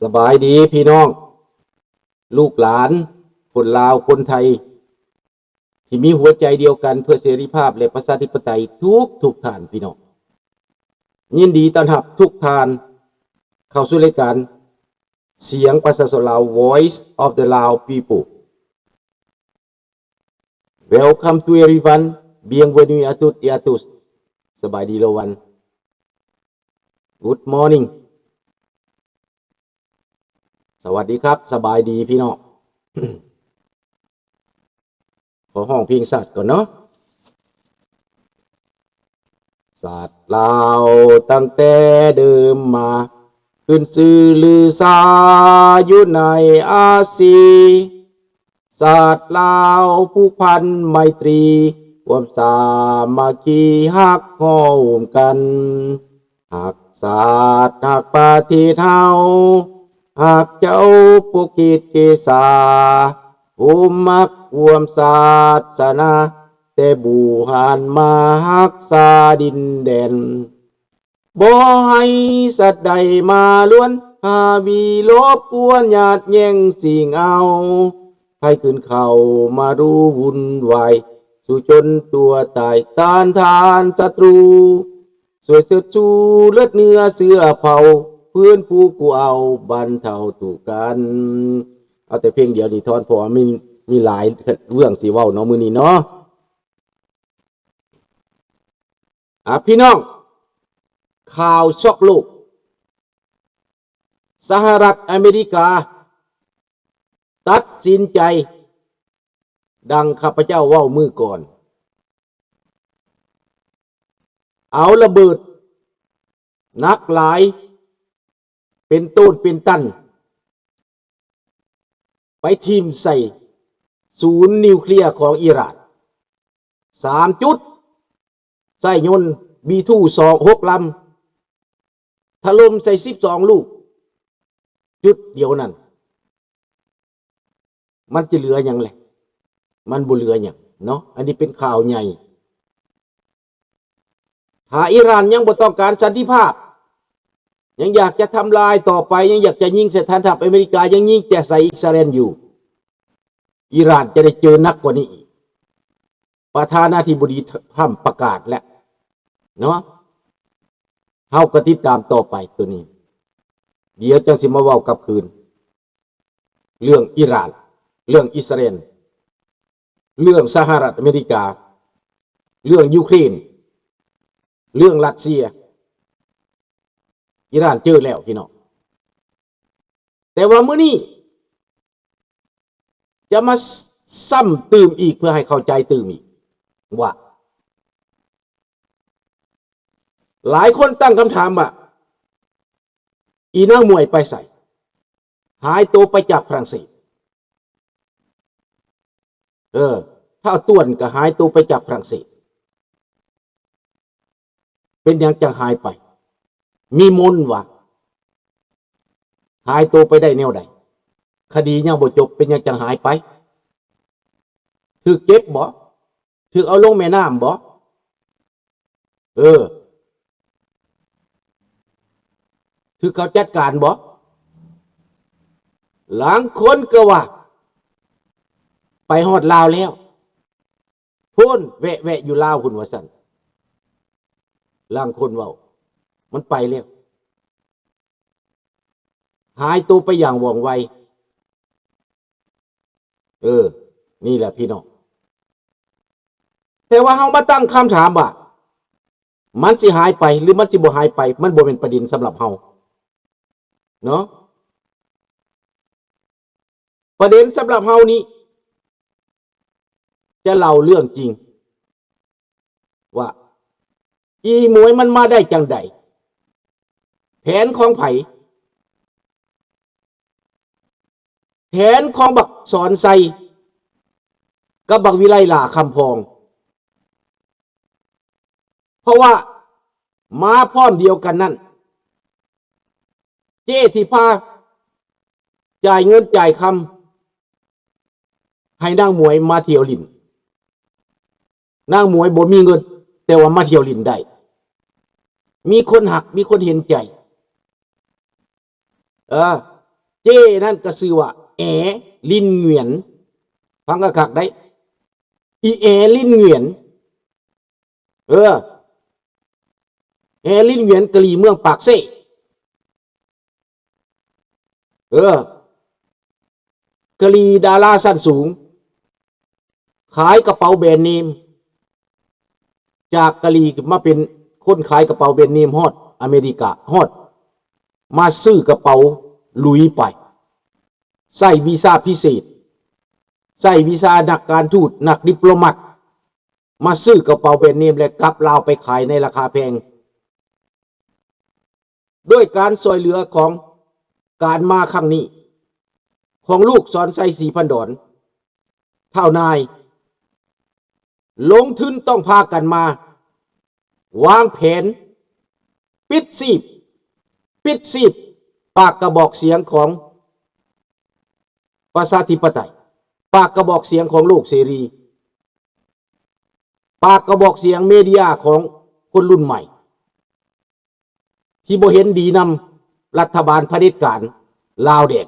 ສະບາຍດີພີ່ນ້ອງ ລູກຫຼານ ຄົນລາວ ຄົນໄທ ທີ່ມີຫົວໃຈດຽວກັນເພື່ອເສລີພາບ ແລະ ປະຊາທິປະໄຕ ທຸກໆທ່ານພີ່ນ້ອງ. ຍິນດີຕ້ອນຮັບທຸກທ່ານເຂົ້າສູ່ລາຍການສຽງປະຊາຊົນລາວ Voice of the Lao People. Welcome to everyone. Bienvenue à toutes et à tous. ສະບາຍດີລາວັນ. Good morning. ສະຫວັດດີຄັບ. ສະບາຍດີພີ່ນ້ອງ. ຂໍຮ້ອງເພງຊາດກ່ອນເນາະ. ຊາດລາວຕັ້ງແຕ່ເດີມມາ ຂຶ້ນຊື່ລືຊາຢູ່ໃນອາຊີ. ຊາດລາວຜູກພັນໄມຕີ ຄວາມສາມັກຄີຮັກຫໍ່ມກັນ. ຮັກຊາດຮັກປະເທດເຮົາ ຮັກເຈົ້າປົກເກດເກສາ ໂຮມມັກຮ່ວມສາສະໜາ ແຕ່ບູຮານມາຮັກສາດິນແດນ. ບໍ່ໃຫ້ສັດໃດມາລວນ ຫາວີລົບກວນຍາດແຍ່ງຊິງເອົາ ໃຜຂຶ້ນເຂົ້າມາດູວຸ່ນວາຍ ສູ້ຈົນຕົວຕາຍຕ້ານທານສັດຕູ ຊ່ວຍເຊີດຊູເລືອດເນື້ອເຊື້ອເຜົ່າ ເພື່ອນຟູກູ້ເອົາບັນເທົາທຸກກັນ. ເອົາແຕ່ເພງດຽວນີ້ທ່ອນ ເພາະວ່າມີ ມີຫຼາຍເລື່ອງຊິເວົ້າເນາະມື້ນີ້ເນາະ. ອ່າ ພີ່ນ້ອງ ຂ່າວຊັອກໂລກ ສະຫະລັດອາເມລິກາຕັດສິນໃຈ ດັ່ງຂ້າພະເຈົ້າເວົ້າມື້ກ່ອນ ເອົາລະເບີດໜັກຫຼາຍ ເປັນໂຕນເປັນຕັນ ໄປຖິ້ມໃສ່ສູນນິວເຄລຍຂອງອີຣານ ສາມຈຸດ, ໃຊ້ຍົນບີທູສອງ ຫົກລຳ ຖະຫຼົ່ມໃສ່ສິບສອງລູກ ຈຸດດຽວນັ້ນ ມັນຈະເຫຼືອຫຍັງແຫຼະ? ມັນບໍ່ເຫຼືອຫຍັງເນາະ. ອັນນີ້ເປັນຂ່າວໃຫຍ່. ຖ້າອີຣານຍັງບໍ່ຕ້ອງການສັນຕິພາບ ຍັງຢາກຈະທຳລາຍຕໍ່ໄປ ຍັງຢາກຈະຍິງໃສ່ຖານທັບອາເມລິກາ ຍັງຍິງແຕ່ໃສ່ອິດສະຣາເອນຢູ່ ອີຣານຈະໄດ້ເຈີໜັກກວ່ານີ້ອີກ. ປະທານາທິບໍດີທຣຳປະກາດແລ້ວເນາະ. ເຮົາກໍຕິດຕາມຕໍ່ໄປໂຕນີ້ ດຽວຈັ່ງຊິມາເວົ້າກັບຄືນ ເລື່ອງອີຣານ ເລື່ອງອິດສະຣາເອນ ເລື່ອງສະຫະລັດອາເມລິກາ ເລື່ອງຢູເຄຣນ ເລື່ອງຣັດເຊຍ. ອີຣານເຈີແລ້ວພີ່ນ້ອງ. ແຕ່ວ່າມື້ນີ້ຈະມາຊ້ຳຕື່ມອີກ ເພື່ອໃຫ້ເຂົ້າໃຈຕື່ມອີກວ່າ ຫຼາຍຄົນຕັ້ງຄຳຖາມວ່າ ອີນາງໝວຍໄປໃສ? ຫາຍໂຕໄປຈາກຝຣັ່ງເສດ. ເອີ ທ້າວຕ່ວນກໍຫາຍໂຕໄປຈາກຝຣັ່ງເສດ. ເປັນຫຍັງຈັ່ງຫາຍໄປ? ມີມົນຫວາ? ຫາຍໂຕໄປໄດ້ແນວໃດ? ຄະດີຍັງບໍ່ຈົບ ເປັນຫຍັງຈັ່ງຫາຍໄປ? ຖືກເກັບບໍ? ຖືກເອົາລົງແມ່ນ້ຳບໍ? ເອີ ຖືກເຂົາຈັດການບໍ? ລາງຄົນກໍວ່າ ໄປຮອດລາວແລ້ວ ພຸ້ນ ແວະ ແວະຢູ່ລາວພຸ້ນວ່າຊັ້ນ. ລາງຄົນເວົ້າ ມັນໄປແລ້ວ ຫາຍໂຕໄປຢ່າງວ່ອງໄວ. ເອີ ນີ້ແຫຼະພີ່ນ້ອງ. ແຕ່ວ່າເຮົາມາຕັ້ງຄຳຖາມວ່າ ມັນຊິຫາຍໄປ ຫຼື ມັນຊິບໍ່ຫາຍໄປ? ມັນບໍ່ແມ່ນປະເດັນສຳລັບເຮົາເນາະ. ປະເດັນສຳລັບເຮົານີ້ ຈະເລົ່າເລື່ອງຈິງວ່າ ອີໝວຍມັນມາໄດ້ຈັ່ງໃດ? ແຜນຂອງໃຜ? ແຜນຂອງບັກສອນໄຊກັບບັກວິໄລຫຼ້າຄຳພອງ. ເພາະວ່າມາພ້ອມດຽວກັນນັ້ນ ເຈ້ທີ່ພາຈ່າຍເງິນຈ່າຍຄຳໃຫ້ນາງໝວຍມາທ່ຽວຫຼິ້ນ. ນາງໝວຍບໍ່ມີເງິນ ແຕ່ວ່າມາທ່ຽວຫຼິ້ນໄດ້ ມີຄົນຮັກ ມີຄົນເຫັນໃຈ. ເອີ ເຈ້ນັ້ນກໍຊື່ວ່າແອລິນຫງວຽນ. ຟັງຄັກໆໄດ໋ ອີແອລິນຫງວຽນ. ເອີ ແອລິນຫງວຽນ ກະຫຼີ່ເມືອງປາກເຊ. ເອີ ກະຫຼີ່ດາລາຊັ້ນສູງ ຂາຍກະເປົາແບຣນເນມ. ຈາກກະຫຼີ່ມາເປັນຄົນຂາຍກະເປົາແບຣນເນມຮອດອາເມລິກາ ຮອດມາຊື້ກະເປົາຫຼຸຍໄປ ໃຊ້ວີຊາພິເສດ ໃຊ້ວີຊານັກການທູດ ນັກດິບໂລມັດ ມາຊື້ກະເປົາແບຣນເນມ ແລະ ກັບລາວໄປຂາຍໃນລາຄາແພງ ດ້ວຍການຊ່ວຍເຫຼືອຂອງການມາຄັ້ງນີ້ ຂອງລູກສອນໄຊ ສີພັນດອນ ທ້າວນາຍ ລົງທຶນຕ້ອງພາກັນມາວາງແຜນປິດຊີບ ປິດຊີບປາກກະບອກສຽງຂອງປະຊາທິປະໄຕ, ປາກກະບອກສຽງຂອງໂລກເສລີ, ປາກກະບອກສຽງເມເດຍຂອງຄົນລຸ້ນໃໝ່ ທີ່ບໍ່ເຫັນດີນຳລັດຖະບານຜະເດັດການລາວແດງ.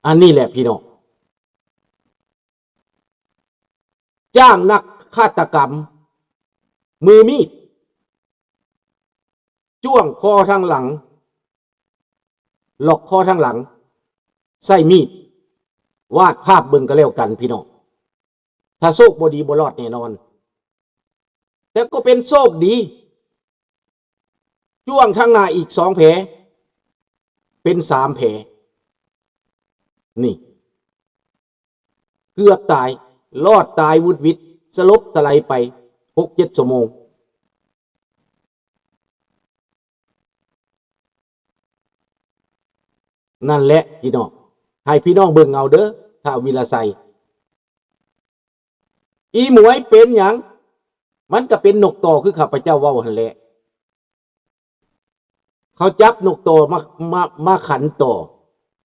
ອັນນີ້ແຫຼະພີ່ນ້ອງ, ຈ້າງນັກຄາດຕະກຳມືມີດ ຈ້ວງຄໍທາງຫຼັງ, ລັອກຄໍທາງຫຼັງ, ໃຊ້ມີດ, ວາດພາບເບິ່ງກໍແລ້ວກັນພີ່ນ້ອງ. ຖ້າໂຊກບໍ່ດີບໍ່ລອດແນ່ນອນ, ແຕ່ກໍເປັນໂຊກດີ, ຈ້ວງທາງໜ້າອີກສອງແຜ, ເປັນສາມແຜ. ນີ້ ເກືອບຕາຍ, ລອດຕາຍຫວຸດຫວິດ, ສະຫຼົບສະໄຫຼໄປຫົກເຈັດຊົ່ວໂມງ. ນັ້ນແຫຼະພີ່ນ້ອງ, ໃຫ້ພີ່ນ້ອງເບິ່ງເອົາເດີ້ ທ້າວວິລະໄຊ. ອີໝວຍເປັນຫຍັງ? ມັນກໍເປັນນົກຕໍ່ຄືຂ້າພະເຈົ້າເວົ້າຫັ້ນແຫຼະ. ເຂົາຈັບນົກຕໍ່ມາ, ມາ, ມາຂັນຕໍ່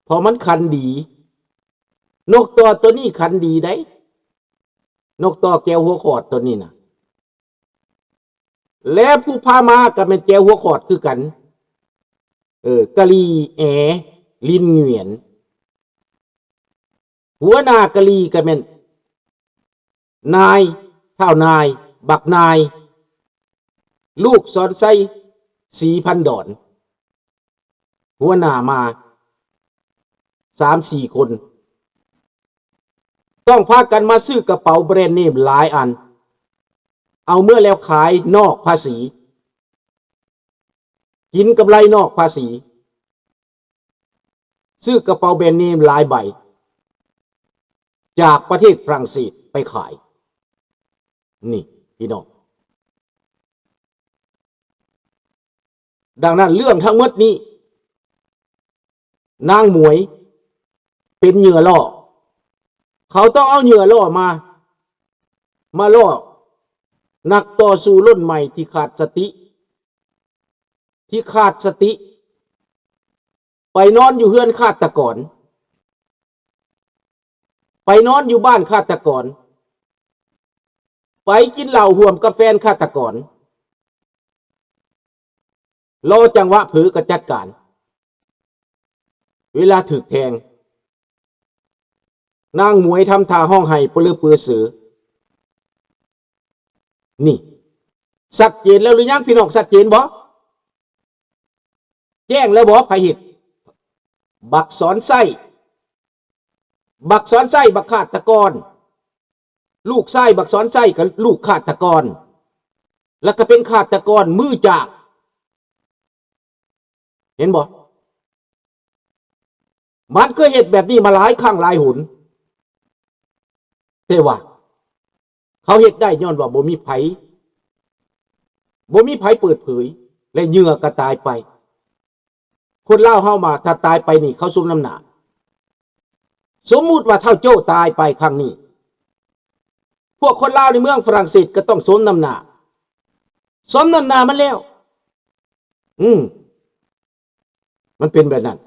ເພາະມັນຂັນດີ. ນົກຕໍ່ຕົວນີ້ຂັນດີໃດ໋, ນົກຕໍ່ແກ້ວຫົວຂອດຕົວນີ້ນະ. ແລະ ຜູ້ພາມາກໍແມ່ນແກ້ວຫົວຂອດຄືກັນ, ເອີ ກະຫຼີ່ແອລິນຫງວຽນ. ຫົວໜ້າກະຫຼີ່ກໍແມ່ນນາຍ, ທ້າວນາຍ, ບັກນາຍ, ລູກສອນໄຊ ສີພັນດອນ, ຫົວໜ້າມາສາມສີ່ຄົນ, ຕ້ອງພາກັນມາຊື້ກະເປົາແບຣນເນມຫຼາຍອັນ, ເອົາເມືອແລ້ວຂາຍນອກພາສີ. ກິນກຳໄລນອກພາສີ, ຊື້ກະເປົາແບຣນເນມຫຼາຍໃບ ຈາກປະເທດຝຣັ່ງເສດໄປຂາຍ. ນີ້ພີ່ນ້ອງ, ດັ່ງນັ້ນເລື່ອງທັງໝົດນີ້ ນາງໝວຍເປັນເຫຍື່ອລ່ອ, ເຂົາຕ້ອງເອົາເຫຍື່ອລ່ອມາ, ມາລ່ອນັກຕໍ່ສູ້ລຸ້ນໃໝ່ທີ່ຂາດສະຕິ, ທີ່ຂາດສະຕິ, ໄປນອນຢູ່ເຮືອນຄາດຕະກອນ, ໄປນອນຢູ່ບ້ານຄາດຕະກອນ, ໄປກິນເຫຼົ້າຮ່ວມກັບແຟນຄາດຕະກອນ. ລໍຈັງຫວະເຜີກໍຈັດການ. ເວລາຖືກແທງ, ນາງໝວຍທຳທ່າຮ້ອງໄຫ້ປະເລີເປີເສີ. ນີ້ ຊັດເຈນແລ້ວຫຼືຍັງພີ່ນ້ອງ? ຊັດເຈນບໍ່? ແຈ້ງແລ້ວບໍ່? ໃຜເຮັດ? ບັກສອນໄຊ, ບັກສອນໄຊ ບັກຄາດຕະກອນ. ລູກຊາຍບັກສອນໄຊກໍລູກຄາດຕະກອນ, ແລ້ວກໍເປັນຄາດຕະກອນມືຈາກ. ເຫັນບໍ່? ມັນເຄີຍເຮັດແບບນີ້ມາຫຼາຍຄັ້ງຫຼາຍຫົນ, ແຕ່ວ່າເຂົາເຮັດໄດ້ຍ້ອນວ່າບໍ່ມີໃຜ, ບໍ່ມີໃຜເປີດເຜີຍ ແລະ ເຫຍື່ອກໍຕາຍໄປ. ຄົນລາວເຮົາມາ ຖ້າຕາຍໄປນີ້ ເຂົາສົມນ້ຳໜ້າ. ສົມມຸດວ່າທ້າວໂຈ້ຕາຍໄປຄັ້ງນີ້, ພວກຄົນລາວໃນເມືອງຝຣັ່ງເສດກໍຕ້ອງສົມນ້ຳໜ້າ. ສົມນ້ຳໜ້າມັນແລ້ວ. ອືມ, ມັນເປັນແບບນັ້ນ.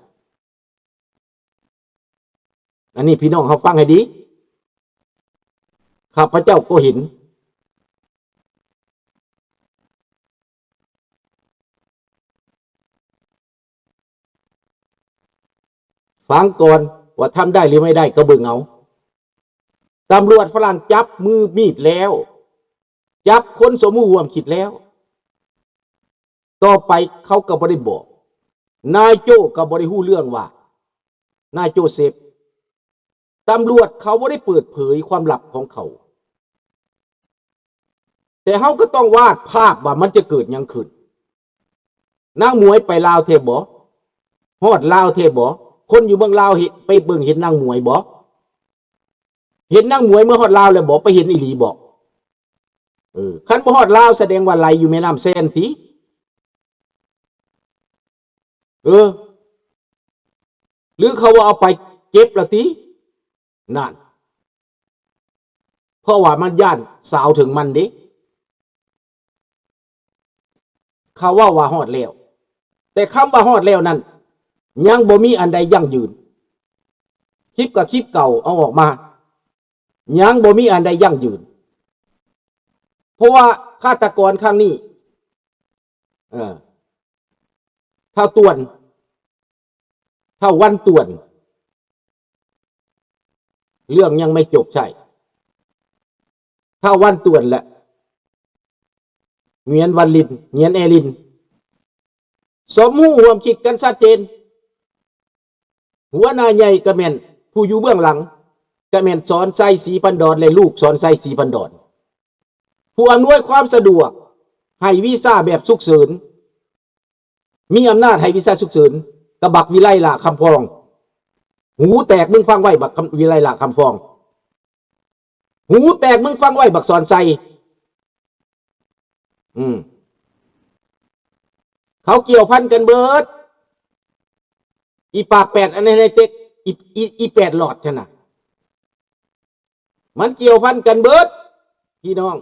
ອັນນີ້ພີ່ນ້ອງເຮົາຟັງໃຫ້ດີ, ຂ້າພະເຈົ້າກໍເຫັນ. ເ ຟັງກ່ອນວ່າທຳໄດ້ຫຼືໄມ່ໄດ້ກໍເບິ່ງເອົາ. ຕຳຫຼວດຝຣັ່ງຈັບມືມີດແລ້ວ, ຈັບຄົນສົມຮູ້ຮ່ວມຄິດແລ້ວ, ຕໍ່ໄປເຂົາກໍບໍ່ໄດ້ບອກ, ນາຍໂຈ້ກໍບໍ່ໄດ້ຮູ້ເລື່ອງວ່າ ນາຍໂຈເຊັບ, ຕຳຫຼວດເຂົາບໍ່ໄດ້ເປີດເຜີຍຄວາມລັບຂອງເຂົາ, ແຕ່ເຮົາກໍຕ້ອງວາດພາບວ່າມັນຈະເກີດຫຍັງຂຶ້ນ. ນາງໝວຍໄປລາວແທ້ບໍ່? ຮອດລາວແທ້ບໍ່? ຄົນຢູ່ເມືອງລາວເຫັນ ໄປເບິ່ງເຫັນນາງໝວຍບໍ່? ເຫັນນາງໝວຍເມືອຮອດລາວແລ້ວບໍ່? ໄປເຫັນອີ່ຫຼີບໍ່? ເອີ ຄັນບໍ່ຮອດລາວ ສະແດງວ່າໄຫຼຢູ່ແມ່ນ້ຳແຊນຕິ? ເອີ ຫຼືເຂົາວ່າເອົາໄປເກັບລະຕິ? ນັ້ນ ເພາະວ່າມັນຢ້ານສາວເຖິງມັນເດ້. ເຂົາເວົ້າວ່າຮອດແລ້ວ, ແຕ່ຄຳວ່າຮອດແລ້ວນັ້ນ ຍັງບໍ່ມີອັນໃດຢັ້ງຢືນ. ຄລິບກໍຄລິບເກົ່າເອົາອອກມາ, ຍັງບໍ່ມີອັນໃດຢັ້ງຢືນ. ເພາະວ່າຄາດຕະກອນຄັ້ງນີ້ ເອີ ທ້າວຕ່ວນ ທ້າວວັນຕ່ວນ ເລື່ອງຍັງໄມ່ຈົບໃຊ້. ທ້າວວັນຕ່ວນ ແລະ ຫງວຽນວັນລິນ ຫງວຽນແອລິນ ສົມຮູ້ຮ່ວມຄິດກັນຊັດເຈນ. ຫົວໜ້າໃຫຍ່ກໍແມ່ນ ຜູ້ຢູ່ເບື້ອງຫຼັງກໍແມ່ນສອນໄຊ ສີພັນດອນ ແລະ ລູກສອນໄຊ ສີພັນດອນ. ຜູ້ອຳນວຍຄວາມສະດວກໃຫ້ວີຊາແບບສຸກເສີນ ມີອຳນາດໃຫ້ວີຊາສຸກເສີນກັບບັກວິໄລຫຼ້າຄຳຟອງ. ຫູແຕກ ມຶງຟັງໄວ້ ບັກຄຳ ວິໄລຫຼ້າຄຳຟອງ. ຫູແຕກ ມຶງຟັງໄວ້ ບັກສອນໄຊ. ອືມ ເຂົາກ່ຽວພັນກັນເບິດ. ອີປາກແປດອັນໃນເຕັກ ອີ ອີ ອີແປດຫຼອດຫັ້ນນະ ມັນກ່ຽວພັນກັນເບິດ ພີ່ນ້ອງ.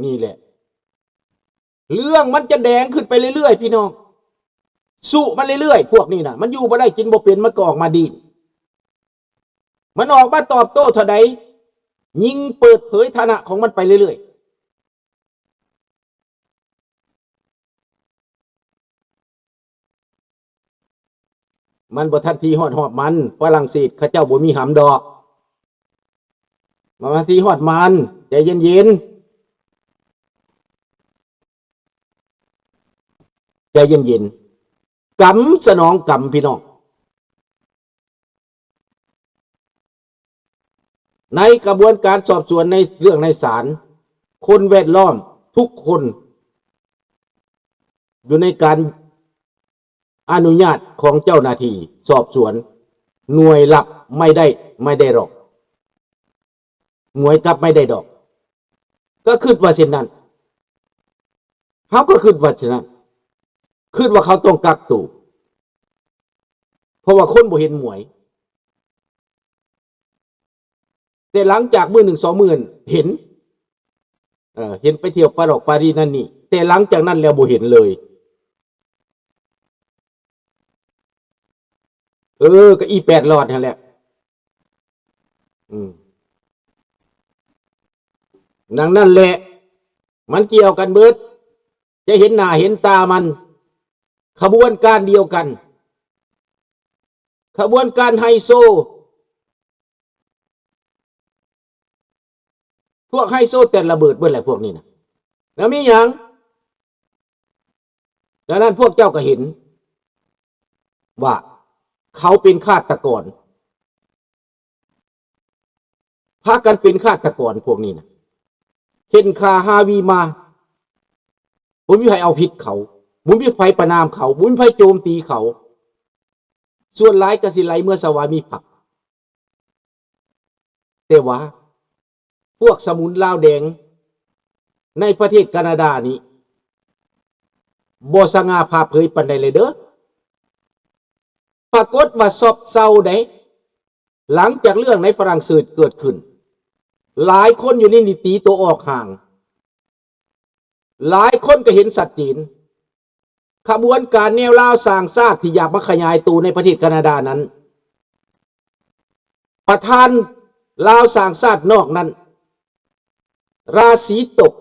ນີ້ແຫຼະ ເລື່ອງມັນຈະແດງຂຶ້ນໄປເລື້ອຍໆ ພີ່ນ້ອງ. ສຸມັນເລື້ອຍໆ ພວກນີ້ນະ ມັນຢູ່ບໍ່ໄດ້ກິນບໍ່ເປັນ ມັນກໍອອກມາດີ້ນ. ມັນອອກມາຕອບໂຕ້ເທົ່າໃດ ຍິ່ງເປີດເຜີຍຖານະຂອງມັນໄປເລື້ອຍໆ. ມັນບໍ່ທັນທີຮອດຮອບມັນ, ຝຣັ່ງເສດເຂົາເຈົ້າບໍ່ມີຫຳດອກ. ມັນບໍ່ທັນທີຮອດມັນ, ໃຈເຢັນໆ, ໃຈເຢັນໆ. ກຳສະໜອງກຳ, ພີ່ນ້ອງ. ໃນກະບວນການສອບສວນໃນເລື່ອງໃນສານ, ຄົນແວດລ້ອມທຸກຄົນຢູ່ໃນການອະນຸຍາດຂອງເຈົ້າໜ້າທີ່ສອບສວນ, ໜ່ວຍລັບໄມ່ໄດ້ ໄມ່ໄດ້ດອກ, ໝວຍກັບໄມ່ໄດ້ດອກ. ກໍຄິດວ່າເຊັ່ນນັ້ນ, ເຮົາກໍຄິດວ່າເຊັ່ນນັ້ນ, ຄິດວ່າເຂົາຕ້ອງກັກໂຕ, ເພາະວ່າຄົນບໍ່ເຫັນໝວຍ. ແຕ່ຫຼັງຈາກມື້ໜຶ່ງສອງມື້ເຫັນ, ເອີ ເຫັນໄປທ່ຽວປາດອກປາດີນັ້ນນີ້, ແຕ່ຫຼັງຈາກນັ້ນແລ້ວບໍ່ເຫັນເລີຍ. ເອີ ກໍອີແປດຫຼອດຫັ້ນແຫຼະ. ອືມ ດັ່ງນັ້ນແຫຼະ ມັນກ່ຽວກັນເບິດ, ຈະເຫັນໜ້າເຫັນຕາມັນ. ຂະບວນການດຽວກັນ, ຂະບວນການໄຮໂຊ. ພວກໄຮໂຊແຕ່ລະເບີດເບິດແຫຼະພວກນີ້ນະ. ແລ້ວມີຫຍັງ? ດັ່ງນັ້ນພວກເຈົ້າກໍເຫັນວ່າເຂົາເປັນຄາດຕະກອນ. ພາກັນເປັນຄາດຕະກອນພວກນີ້ນະ, ເຂັ່ນຂ້າຮາວີມາ, ບໍ່ມີໃຜເອົາຜິດເຂົາ, ບໍ່ມີໃຜປະນາມເຂົາ, ບໍ່ມີໃຜໂຈມຕີເຂົາ, ສ່ວນຫຼາຍກໍຊິໄຫຼເມືອສະຫວາຍມີພັກ. ແຕ່ວ່າພວກສະໝຸນລາວແດງໃນປະເທດການາດານີ້ ບໍ່ສະຫງ່າຜ່າເຜີຍປານໃດເລີຍເດີ້. ປາກົດວ່າຊອບເຊົາໃດ໋. ຫຼັງຈາກເລື່ອງໃນຝຣັ່ງເສດເກີດຂຶ້ນ, ຫຼາຍຄົນຢູ່ໃນນີ້ຕີໂຕອອກຫ່າງ, ຫຼາຍຄົນກໍເຫັນຊັດເຈນ. ຂະບວນການແນວລາວສ້າງຊາດທີ່ຢາກມາຂະຫຍາຍໂຕໃນປະເທດການາດານັ້ນ, ປະທານລາວສ້າງຊາດນອກນັ້ນ ລາສີຕົກ